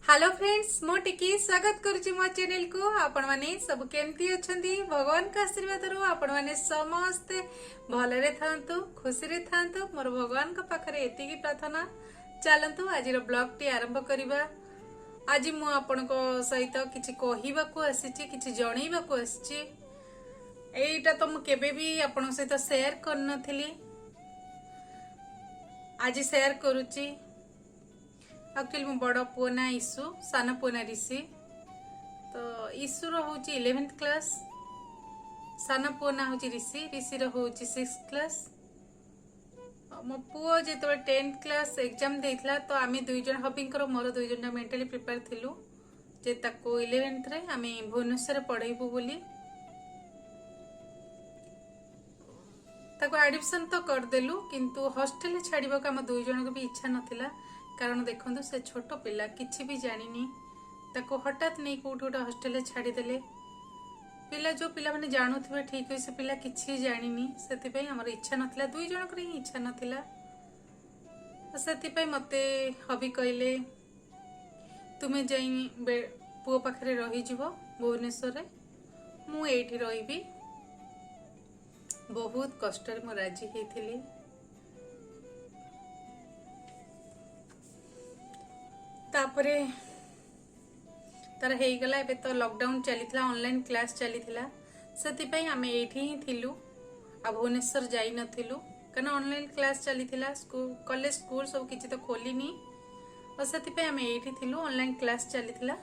Hello friends, ମୁଁ ଟିକି ସ୍ୱାଗତ କରୁଛି ମୋ ଚ୍ୟାନେଲକୁ। ଆପଣମାନେ ସବୁ କେମିତି ଅଛନ୍ତି? ଭଗବାନଙ୍କ ଆଶୀର୍ବାଦରୁ ଆପଣମାନେ ସମସ୍ତେ ଭଲରେ ଥାଆନ୍ତୁ, ଖୁସିରେ ଥାଆନ୍ତୁ, ମୋର ଭଗବାନଙ୍କ ପାଖରେ ଏତିକି ପ୍ରାର୍ଥନା। ଚାଲନ୍ତୁ, ଆଜିର ବ୍ଲଗଟି ଆରମ୍ଭ କରିବା। ଆଜି ମୁଁ ଆପଣଙ୍କ ସହିତ କିଛି କହିବାକୁ ଆସିଛି, କିଛି ଜଣେଇବାକୁ ଆସିଛି। ଏଇଟା ତ ମୁଁ କେବେ ବି ଆପଣଙ୍କ ସହିତ ସେୟାର କରିନଥିଲି, ଆଜି ସେୟାର କରୁଛି। ଆକ୍ଚୁଆଲି ମୋ ବଡ଼ ପୁଅ ନା ଇସୁ, ସାନ ପୁଅ ନା ରିଷି। ତ ଇସୁର ହେଉଛି 11th class, ସାନ ପୁଅ ନା ହେଉଛି ରିଷି, ରିଷିର ହେଉଛି 6th class. ମୋ ପୁଅ ଯେତେବେଳେ 10th class exam ଦେଇଥିଲା, ତ ଆମେ ଦୁଇ ଜଣ, ହବିଙ୍କର ମୋର ଦୁଇ ଜଣ ମେଣ୍ଟାଲି ପ୍ରିପେୟାର ଥିଲୁ ଯେ ତାକୁ 11thରେ ଆମେ ଭୁବନେଶ୍ୱରରେ ପଢ଼େଇବୁ ବୋଲି। ତାକୁ ଆଡମିସନ ତ କରିଦେଲୁ, କିନ୍ତୁ ହଷ୍ଟେଲରେ ଛାଡ଼ିବାକୁ ଆମ ଦୁଇ ଜଣଙ୍କୁ ବି ଇଚ୍ଛା ନଥିଲା। କାରଣ ଦେଖନ୍ତୁ, ସେ ଛୋଟ ପିଲା, କିଛି ବି ଜାଣିନି। ତାକୁ ହଠାତ୍ ନେଇ କୋଉଠି ଗୋଟେ ହଷ୍ଟେଲରେ ଛାଡ଼ିଦେଲେ ପିଲା, ଯୋଉ ପିଲାମାନେ ଜାଣୁଥିବେ ଠିକ ଅଛି, ସେ ପିଲା କିଛି ଜାଣିନି। ସେଥିପାଇଁ ଆମର ଇଚ୍ଛା ନଥିଲା, ଦୁଇ ଜଣଙ୍କର ହିଁ ଇଚ୍ଛା ନଥିଲା। ତ ସେଥିପାଇଁ ମତେ ହବି କହିଲେ, ତୁମେ ଯାଇ ପୁଅ ପାଖରେ ରହିଯିବ ଭୁବନେଶ୍ୱରରେ, ମୁଁ ଏଇଠି ରହିବି। ବହୁତ କଷ୍ଟରେ ମୁଁ ରାଜି ହେଇଥିଲି। ତାପରେ ତାର ହେଇଗଲା। ଏବେ ତ ଲକଡାଉନ ଚାଲିଥିଲା, ଅନଲାଇନ କ୍ଲାସ୍ ଚାଲିଥିଲା, ସେଥିପାଇଁ ଆମେ ଏଇଠି ହିଁ ଥିଲୁ ଆଉ ଭୁବନେଶ୍ୱର ଯାଇନଥିଲୁ। କାରଣ ଅନଲାଇନ କ୍ଲାସ୍ ଚାଲିଥିଲା, ସ୍କୁଲ, କଲେଜ, ସ୍କୁଲ ସବୁ କିଛି ତ ଖୋଲିନି। ଆଉ ସେଥିପାଇଁ ଆମେ ଏଇଠି ଥିଲୁ, ଅନଲାଇନ କ୍ଲାସ୍ ଚାଲିଥିଲା।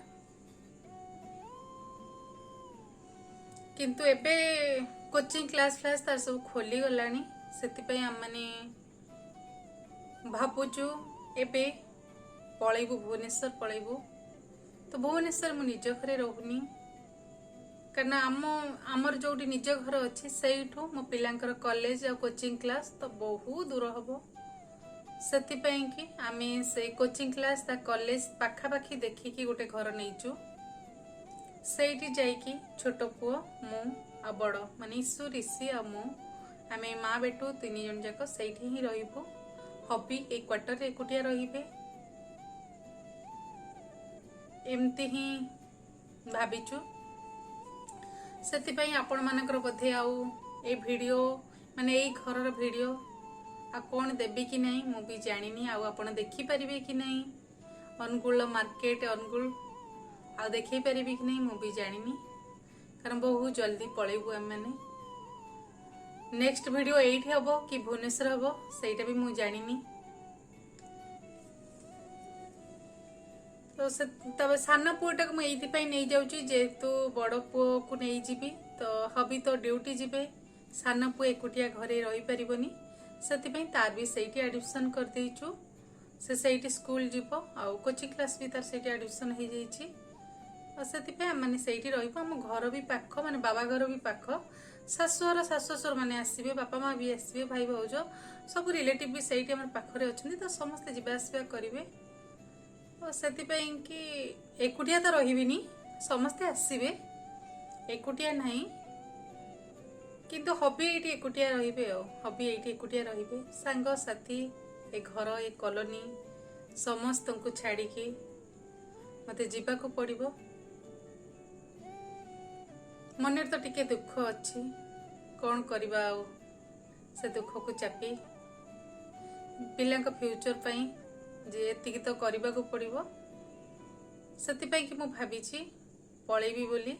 କିନ୍ତୁ ଏବେ କୋଚିଂ କ୍ଲାସ୍ ଫ୍ଲାସ୍ ତାର ସବୁ ଖୋଲିଗଲାଣି। ସେଥିପାଇଁ ଆମେମାନେ ଭାବୁଛୁ ଏବେ ପଳେଇବୁ, ଭୁବନେଶ୍ୱର ପଳେଇବୁ। ତ ଭୁବନେଶ୍ୱର ମୁଁ ନିଜ ଘରେ ରହୁନି, କାରଣ ଆମର ଯୋଉଠି ନିଜ ଘର ଅଛି, ସେଇଠୁ ମୋ ପିଲାଙ୍କର କଲେଜ ଆଉ କୋଚିଂ କ୍ଲାସ୍ ତ ବହୁତ ଦୂର ହବ। ସେଥିପାଇଁ କି ଆମେ ସେଇ କୋଚିଂ କ୍ଲାସ୍, ତା କଲେଜ ପାଖାପାଖି ଦେଖିକି ଗୋଟେ ଘର ନେଇଛୁ। ସେଇଠି ଯାଇକି ଛୋଟ ପୁଅ, ମୁଁ ଆଉ ବଡ଼, ମାନେ ଇସୁ, ରିଷି ଆଉ ମୁଁ, ଆମେ ମା ବେଟୁ ତିନି ଜଣ ଯାକ ସେଇଠି ହିଁ ରହିବୁ। ହବି ଏଇ କ୍ୱାର୍ଟରରେ ଏକୁଟିଆ ରହିବେ। ଏମିତି ହିଁ ଭାବିଛୁ। ସେଥିପାଇଁ ଆପଣମାନଙ୍କର ବୋଧେ ଆଉ ଏଇ ଭିଡ଼ିଓ, ମାନେ ଏଇ ଘରର ଭିଡ଼ିଓ ଆଉ କ'ଣ ଦେବି କି ନାହିଁ ମୁଁ ବି ଜାଣିନି। ଆଉ ଆପଣ ଦେଖିପାରିବେ କି ନାହିଁ, ଅନୁଗୁଳ ମାର୍କେଟ, ଅନୁଗୁଳ ଆଉ ଦେଖେଇ ପାରିବି କି ନାହିଁ ମୁଁ ବି ଜାଣିନି। କାରଣ ବହୁତ ଜଲ୍ଦି ପଳେଇବୁ ଆମେମାନେ। ନେକ୍ସଟ ଭିଡ଼ିଓ ଏଇଠି ହବ କି ଭୁବନେଶ୍ୱର ହବ, ସେଇଟା ବି ମୁଁ ଜାଣିନି। ତ ସେ ତବେ ସାନ ପୁଅଟାକୁ ମୁଁ ଏଇଥିପାଇଁ ନେଇଯାଉଛି, ଯେହେତୁ ବଡ଼ ପୁଅକୁ ନେଇଯିବି ତ ହବି ତ ଡ୍ୟୁଟି ଯିବେ, ସାନ ପୁଅ ଏକୁଟିଆ ଘରେ ରହିପାରିବନି। ସେଥିପାଇଁ ତାର ବି ସେଇଠି ଆଡମିସନ କରିଦେଇଛୁ। ସେ ସେଇଠି ସ୍କୁଲ ଯିବ ଆଉ କୋଚିଂ କ୍ଲାସ୍ ବି ତାର ସେଇଠି ଆଡମିସନ ହେଇଯାଇଛି। ଆଉ ସେଥିପାଇଁ ଆମେମାନେ ସେଇଠି ରହିବୁ। ଆମ ଘର ବି ପାଖ, ମାନେ ବାବା ଘର ବି ପାଖ। ଶାଶୁଘର, ଶାଶୁ ଶ୍ୱଶୁର ମାନେ ଆସିବେ, ବାପା ମା ବି ଆସିବେ, ଭାଇ ଭାଉଜ ସବୁ ରିଲେଟିଭ ବି ସେଇଠି ଆମର ପାଖରେ ଅଛନ୍ତି। ତ ସମସ୍ତେ ଯିବା ଆସିବା କରିବେ। ଆଉ ସେଥିପାଇଁ କି ଏକୁଟିଆ ତ ରହିବିନି, ସମସ୍ତେ ଆସିବେ, ଏକୁଟିଆ ନାହିଁ। କିନ୍ତୁ ହବି ଏଇଠି ଏକୁଟିଆ ରହିବେ। ଆଉ ହବି ଏଇଠି ଏକୁଟିଆ ରହିବେ। ସାଙ୍ଗସାଥି, ଏ ଘର, ଏ କଲୋନୀ ସମସ୍ତଙ୍କୁ ଛାଡ଼ିକି ମତେ ଯିବାକୁ ପଡ଼ିବ। ମନରେ ତ ଟିକେ ଦୁଃଖ ଅଛି, କ'ଣ କରିବା ଆଉ, ସେ ଦୁଃଖକୁ ଚାପି ପିଲାଙ୍କ ଫ୍ୟୁଚର ପାଇଁ ଯେ ଏତିକି ତ କରିବାକୁ ପଡ଼ିବ। ସେଥିପାଇଁ କି ମୁଁ ଭାବିଛି ପଳେଇବି ବୋଲି।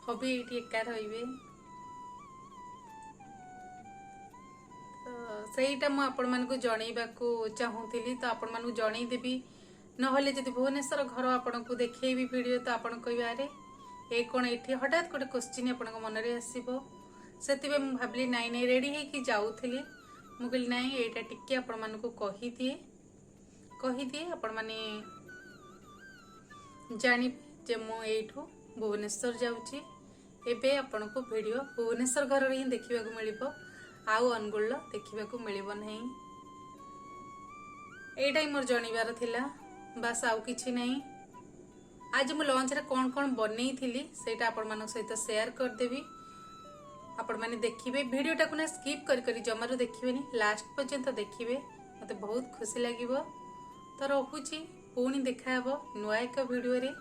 ହବି ଏଇଠି ଏକା ରହିବେ। ତ ସେଇଟା ମୁଁ ଆପଣମାନଙ୍କୁ ଜଣେଇବାକୁ ଚାହୁଁଥିଲି, ତ ଆପଣମାନଙ୍କୁ ଜଣେଇଦେବି। ନହେଲେ ଯଦି ଭୁବନେଶ୍ୱର ଘର ଆପଣଙ୍କୁ ଦେଖେଇବି ଭିଡ଼ିଓ, ତ ଆପଣ କହିବେ, ଆରେ ଏ କ'ଣ ଏଠି? ହଠାତ୍ ଗୋଟେ କୋଶ୍ଚିନ୍ ଆପଣଙ୍କ ମନରେ ଆସିବ। ସେଥିପାଇଁ ମୁଁ ଭାବିଲି, ନାଇଁ ନାଇଁ, ରେଡ଼ି ହେଇକି ଯାଉଥିଲି, ମୁଁ କହିଲି ନାଇଁ, ଏଇଟା ଟିକେ ଆପଣମାନଙ୍କୁ କହିଦିଏ, ଆପଣମାନେ ଜାଣିବେ ଯେ ମୁଁ ଏଇଠୁ ଭୁବନେଶ୍ୱର ଯାଉଛି। ଏବେ ଆପଣଙ୍କୁ ଭିଡ଼ିଓ ଭୁବନେଶ୍ୱର ଘରରେ ହିଁ ଦେଖିବାକୁ ମିଳିବ, ଆଉ ଅନୁଗୁଳର ଦେଖିବାକୁ ମିଳିବ ନାହିଁ। ଏଇଟା ହିଁ ମୋର ଜଣେଇବାର ଥିଲା, ବାସ୍, ଆଉ କିଛି ନାହିଁ। ଆଜି ମୁଁ ଲଞ୍ଚରେ କ'ଣ କ'ଣ ବନେଇଥିଲି, ସେଇଟା ଆପଣମାନଙ୍କ ସହିତ ସେୟାର କରିଦେବି। ଆପଣମାନେ ଦେଖିବେ ଭିଡ଼ିଓଟାକୁ ନା ସ୍କିପ୍ କରି କରି ଜମାରୁ ଦେଖିବେନି, ଲାଷ୍ଟ ପର୍ଯ୍ୟନ୍ତ ଦେଖିବେ, ମୋତେ ବହୁତ ଖୁସି ଲାଗିବ। ତ ରହୁଛି, ପୁଣି ଦେଖାହେବ ନୂଆ ଏକ ଭିଡ଼ିଓରେ।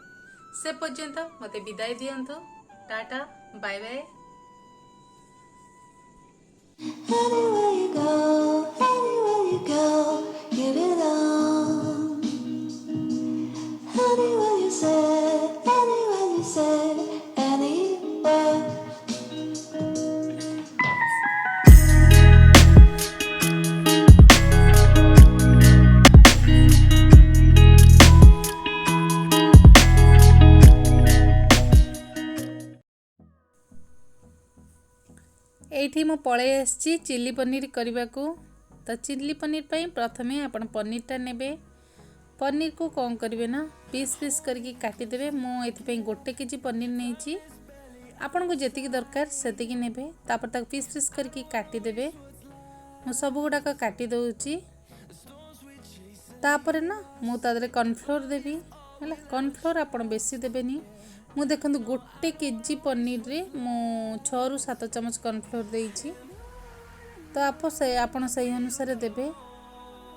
ସେ ପର୍ଯ୍ୟନ୍ତ ମୋତେ ବିଦାୟ ଦିଅନ୍ତୁ। Tata, bye bye. Anywhere you go, anywhere you go, you belong. Anywhere you say, anywhere you say, anywhere. ଏଇଠି ମୁଁ ପଳେଇ ଆସିଛି ଚିଲି ପନିର କରିବାକୁ। ତ ଚିଲି ପନିର ପାଇଁ ପ୍ରଥମେ ଆପଣ ପନିରଟା ନେବେ। ପନିରକୁ କ'ଣ କରିବେ ନା, ପିସ୍ ପିସ୍ କରିକି କାଟିଦେବେ। ମୁଁ ଏଥିପାଇଁ 1 କେଜି ପନିର ନେଇଛି। ଆପଣଙ୍କୁ ଯେତିକି ଦରକାର ସେତିକି ନେବେ। ତାପରେ ତାକୁ ପିସ୍ ପିସ୍ କରିକି କାଟିଦେବେ। ମୁଁ ସବୁ ଗୁଡ଼ାକ କାଟି ଦେଉଛି। ତାପରେ ନା ମୁଁ ତା ଦେହରେ କର୍ଣ୍ଣଫ୍ଲୋର୍ ଦେବି। ହେଲା, କର୍ଣ୍ଣଫ୍ଲୋର୍ ଆପଣ ବେଶୀ ଦେବେନି। ମୁଁ ଦେଖନ୍ତୁ, 1 କେଜି ପନିରରେ ମୁଁ 6ରୁ 7 ଚାମଚ କର୍ଣ୍ଣଫ୍ଲୋର୍ ଦେଇଛି। ତ ଆପଣ ସେଇ ଅନୁସାରେ ଦେବେ।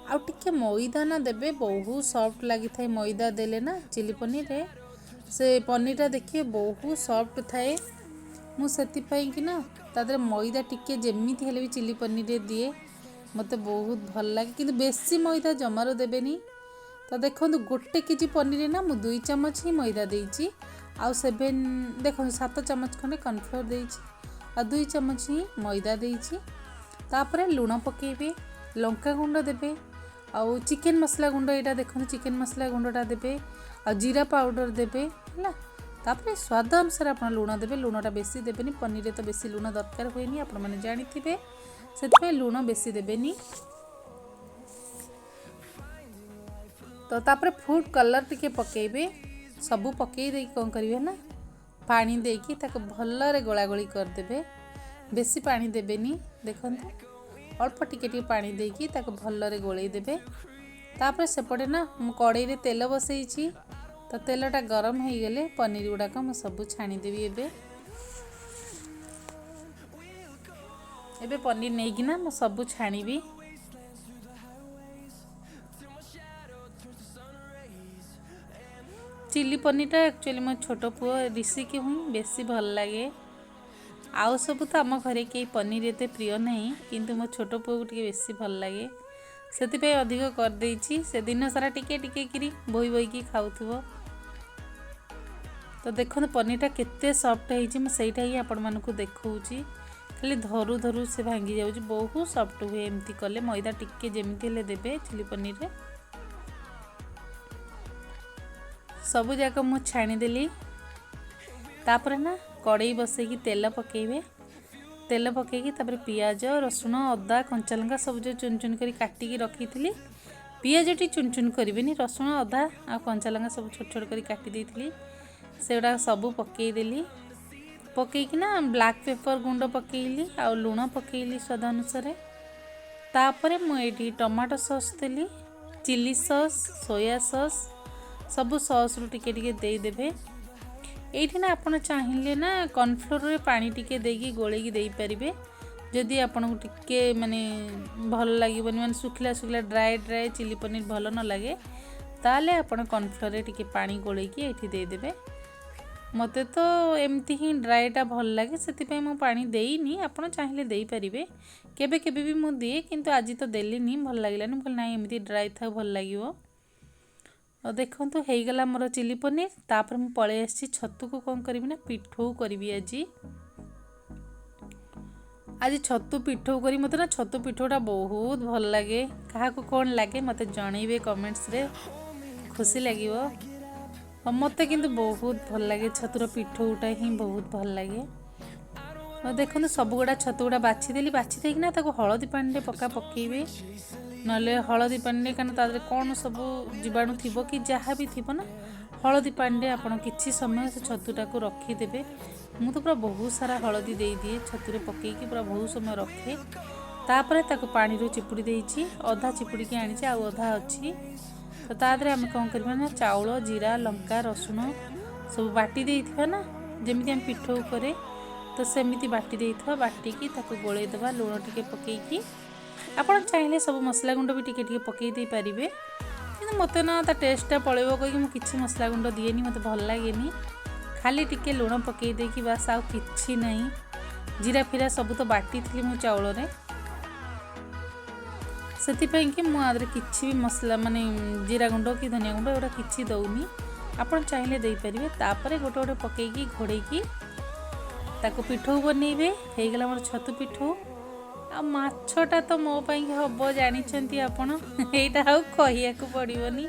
ଆଉ ଟିକେ ମଇଦା ନା ଦେବେ, ବହୁତ ସଫ୍ଟ ଲାଗିଥାଏ। ମଇଦା ଦେଲେ ନା ଚିଲି ପନିରରେ ସେ ପନିରଟା ଦେଖିବେ ବହୁତ ସଫ୍ଟ ଥାଏ। ମୁଁ ସେଥିପାଇଁ କି ନା ତା ଦେହରେ ମଇଦା ଟିକେ ଯେମିତି ହେଲେ ବି ଚିଲି ପନିରରେ ଦିଏ। ମୋତେ ବହୁତ ଭଲ ଲାଗେ। କିନ୍ତୁ ବେଶୀ ମଇଦା ଜମାରୁ ଦେବେନି। ତ ଦେଖନ୍ତୁ, 1 କେଜି ପନିରରେ ନା ମୁଁ 2 ଚାମଚ ହିଁ ମଇଦା ଦେଇଛି। ଆଉ ଦେଖନ୍ତୁ, 7 ଚାମଚ ଖଣ୍ଡେ କର୍ଣ୍ଣଫ୍ଲୋର୍ ଦେଇଛି ଆଉ 2 ଚାମଚ ହିଁ ମଇଦା ଦେଇଛି। ତାପରେ ଲୁଣ ପକାଇବେ, ଲଙ୍କା ଗୁଣ୍ଡ ଦେବେ ଆଉ ଚିକେନ୍ ମସଲା ଗୁଣ୍ଡ। ଏଇଟା ଦେଖନ୍ତୁ, ଚିକେନ୍ ମସଲା ଗୁଣ୍ଡଟା ଦେବେ ଆଉ ଜିରା ପାଉଡ଼ର ଦେବେ। ହେଲା, ତାପରେ ସ୍ୱାଦ ଅନୁସାରେ ଆପଣ ଲୁଣ ଦେବେ। ଲୁଣଟା ବେଶୀ ଦେବେନି। ପନିରରେ ତ ବେଶୀ ଲୁଣ ଦରକାର ହୁଏନି, ଆପଣମାନେ ଜାଣିଥିବେ। ସେଥିପାଇଁ ଲୁଣ ବେଶୀ ଦେବେନି। ତ ତାପରେ ଫୁଡ଼୍ କଲର୍ ଟିକେ ପକାଇବେ। ସବୁ ପକାଇ ଦେଇକି କ'ଣ କରିବେ ନା, ପାଣି ଦେଇକି ତାକୁ ଭଲରେ ଗୋଳାଗୋଳି କରିଦେବେ। ବେଶୀ ପାଣି ଦେବେନି। ଦେଖନ୍ତୁ, ଅଳ୍ପ ଟିକେ ଟିକେ ପାଣି ଦେଇକି ତାକୁ ଭଲରେ ଗୋଳେଇ ଦେବେ। ତାପରେ ସେପଟେ ନା ମୁଁ କଡ଼େଇରେ ତେଲ ବସେଇଛି। ତ ତେଲଟା ଗରମ ହେଇଗଲେ ପନିର ଗୁଡ଼ାକ ମୁଁ ସବୁ ଛାଣିଦେବି। ଏବେ ଏବେ ପନିର ନେଇକିନା ମୁଁ ସବୁ ଛାଣିବି। ଚିଲି ପନିରଟା ଆକ୍ଚୁଆଲି ମୋ ଛୋଟ ପୁଅ ରିଷିକି ହିଁ ବେଶୀ ଭଲ ଲାଗେ। ଆଉ ସବୁ ତ ଆମ ଘରେ କେହି ପନିର ଏତେ ପ୍ରିୟ ନାହିଁ, କିନ୍ତୁ ମୋ ଛୋଟ ପୁଅକୁ ଟିକେ ବେଶୀ ଭଲ ଲାଗେ। ସେଥିପାଇଁ ଅଧିକ କରିଦେଇଛି। ସେ ଦିନ ସାରା ଟିକେ ଟିକେ କିରି ବୋହି ବୋହିକି ଖାଉଥିବ। ତ ଦେଖନ୍ତୁ, ପନିରଟା କେତେ ସଫ୍ଟ ହେଇଛି। ମୁଁ ସେଇଟା ହିଁ ଆପଣମାନଙ୍କୁ ଦେଖାଉଛି। ଖାଲି ଧରୁ ଧରୁ ସେ ଭାଙ୍ଗି ଯାଉଛି। ବହୁତ ସଫ୍ଟ ହୁଏ ଏମିତି କଲେ। ମଇଦା ଟିକେ ଯେମିତି ହେଲେ ଦେବେ ଚିଲି ପନିରରେ। ସବୁ ଯାକ ମୁଁ ଛାଣିଦେଲି। ତାପରେ ନା କଡ଼େଇ ବସେଇକି ତେଲ ପକାଇବେ। ତେଲ ପକାଇକି ତାପରେ ପିଆଜ, ରସୁଣ, ଅଦା, କଞ୍ଚା ଲଙ୍କା ସବୁ ଯେଉଁ ଚୁନ ଚୁନ କରି କାଟିକି ରଖିଥିଲି। ପିଆଜଟି ଚୁନ ଚୁନ କରିବେନି। ରସୁଣ, ଅଦା ଆଉ କଞ୍ଚା ଲଙ୍କା ସବୁ ଛୋଟ ଛୋଟ କରି କାଟି ଦେଇଥିଲି, ସେଗୁଡ଼ାକ ସବୁ ପକାଇଦେଲି। ପକାଇକିନା ବ୍ଲାକ୍ ପେପର୍ ଗୁଣ୍ଡ ପକାଇଲି ଆଉ ଲୁଣ ପକାଇଲି ସ୍ୱାଦ ଅନୁସାରେ। ତାପରେ ମୁଁ ଏଇଠି ଟମାଟୋ ସସ୍ ଦେଲି, ଚିଲି ସସ୍, ସୋୟା ସସ୍, ସବୁ ସସ୍ରୁ ଟିକେ ଟିକେ ଦେଇଦେବେ। ଏଇଠି ନା ଆପଣ ଚାହିଁଲେ ନା କର୍ଣ୍ଣଫ୍ଲୋରରେ ପାଣି ଟିକେ ଦେଇକି ଗୋଳେଇକି ଦେଇପାରିବେ। ଯଦି ଆପଣଙ୍କୁ ଟିକେ ମାନେ ଭଲ ଲାଗିବନି, ମାନେ ଶୁଖିଲା ଶୁଖିଲା ଡ୍ରାଏ ଡ୍ରାଏ ଚିଲି ପନିର ଭଲ ନ ଲାଗେ, ତାହେଲେ ଆପଣ କର୍ଣ୍ଣଫ୍ଲୋରରେ ଟିକେ ପାଣି ଗୋଳେଇକି ଏଇଠି ଦେଇଦେବେ। ମୋତେ ତ ଏମିତି ହିଁ ଡ୍ରାଏଟା ଭଲ ଲାଗେ, ସେଥିପାଇଁ ମୁଁ ପାଣି ଦେଇନି। ଆପଣ ଚାହିଁଲେ ଦେଇପାରିବେ। କେବେ କେବେ ବି ମୁଁ ଦିଏ, କିନ୍ତୁ ଆଜି ତ ଦେଲିନି, ଭଲ ଲାଗିଲାନି। ମୁଁ କହିଲି, ନାଇଁ, ଏମିତି ଡ୍ରାଏ ଥାଉ, ଭଲ ଲାଗିବ। ଆଉ ଦେଖନ୍ତୁ, ହେଇଗଲା ମୋର ଚିଲି ପନିର। ତାପରେ ମୁଁ ପଳେଇ ଆସିଛି ଛତୁକୁ କ'ଣ କରିବି ନା, ପିଠଉ କରିବି ଆଜି। ଆଜି ଛତୁ ପିଠଉ କରି, ମୋତେ ନା ଛତୁ ପିଠଉଟା ବହୁତ ଭଲ ଲାଗେ। କାହାକୁ କ'ଣ ଲାଗେ ମୋତେ ଜଣେଇବେ କମେଣ୍ଟସରେ, ଖୁସି ଲାଗିବ। ଆଉ ମୋତେ କିନ୍ତୁ ବହୁତ ଭଲ ଲାଗେ, ଛତୁର ପିଠଉଟା ହିଁ ବହୁତ ଭଲ ଲାଗେ। ଆଉ ଦେଖନ୍ତୁ, ସବୁଗୁଡ଼ା ଛତୁ ଗୁଡ଼ା ବାଛିଦେଲି। ବାଛି ଦେଇକିନା ତାକୁ ହଳଦୀ ପାଣିରେ ପକେଇବେ। ନହେଲେ ହଳଦୀ ପାଣିରେ, କାରଣ ତା ଦେହରେ କ'ଣ ସବୁ ଜୀବାଣୁ ଥିବ କି ଯାହା ବି ଥିବ ନା, ହଳଦୀ ପାଣିରେ ଆପଣ କିଛି ସମୟ ସେ ଛତୁଟାକୁ ରଖିଦେବେ। ମୁଁ ତ ପୁରା ବହୁତ ସାରା ହଳଦୀ ଦେଇଦିଏ ଛତୁରେ, ପକେଇକି ପୁରା ବହୁତ ସମୟ ରଖେ। ତାପରେ ତାକୁ ପାଣିରୁ ଚିପୁଡ଼ି ଦେଇଛି। ଅଧା ଚିପୁଡ଼ିକି ଆଣିଛି, ଆଉ ଅଧା ଅଛି। ତ ତା ଦେହରେ ଆମେ କ'ଣ କରିବା ନା, ଚାଉଳ, ଜିରା, ଲଙ୍କା, ରସୁଣ ସବୁ ବାଟି ଦେଇଥିବା ନା, ଯେମିତି ଆମେ ପିଠଉ କରେ ତ ସେମିତି ବାଟି ଦେଇଥିବା। ବାଟିକି ତାକୁ ଗୋଳେଇ ଦେବା ଲୁଣ ଟିକେ ପକେଇକି। ଆପଣ ଚାହିଁଲେ ସବୁ ମସଲା ଗୁଣ୍ଡ ବି ଟିକେ ଟିକେ ପକେଇ ଦେଇପାରିବେ। କିନ୍ତୁ ମୋତେ ନା ତା ଟେଷ୍ଟଟା ପଳେଇବ କହିକି ମୁଁ କିଛି ମସଲା ଗୁଣ୍ଡ ଦିଏନି, ମୋତେ ଭଲ ଲାଗେନି। ଖାଲି ଟିକେ ଲୁଣ ପକାଇ ଦେଇକି ବାସ୍, ଆଉ କିଛି ନାହିଁ। ଜିରା ଫିରା ସବୁ ତ ବାଟିଥିଲି ମୁଁ ଚାଉଳରେ, ସେଥିପାଇଁ କି ମୁଁ ଆଦେହରେ କିଛି ବି ମସଲା ମାନେ ଜିରା ଗୁଣ୍ଡ କି ଧନିଆ ଗୁଣ୍ଡ ଏଗୁଡ଼ା କିଛି ଦେଉନି। ଆପଣ ଚାହିଁଲେ ଦେଇପାରିବେ। ତାପରେ ଗୋଟେ ଗୋଟେ ପକାଇକି ଘୋଡ଼େଇକି ତାକୁ ପିଠଉ ବନେଇବେ। ହେଇଗଲା ମୋର ଛତୁ ପିଠଉ। ଆଉ ମାଛଟା ତ ମୋ ପାଇଁକି ହେବ, ଜାଣିଛନ୍ତି ଆପଣ, ଏଇଟା ଆଉ କହିବାକୁ ପଡ଼ିବନି।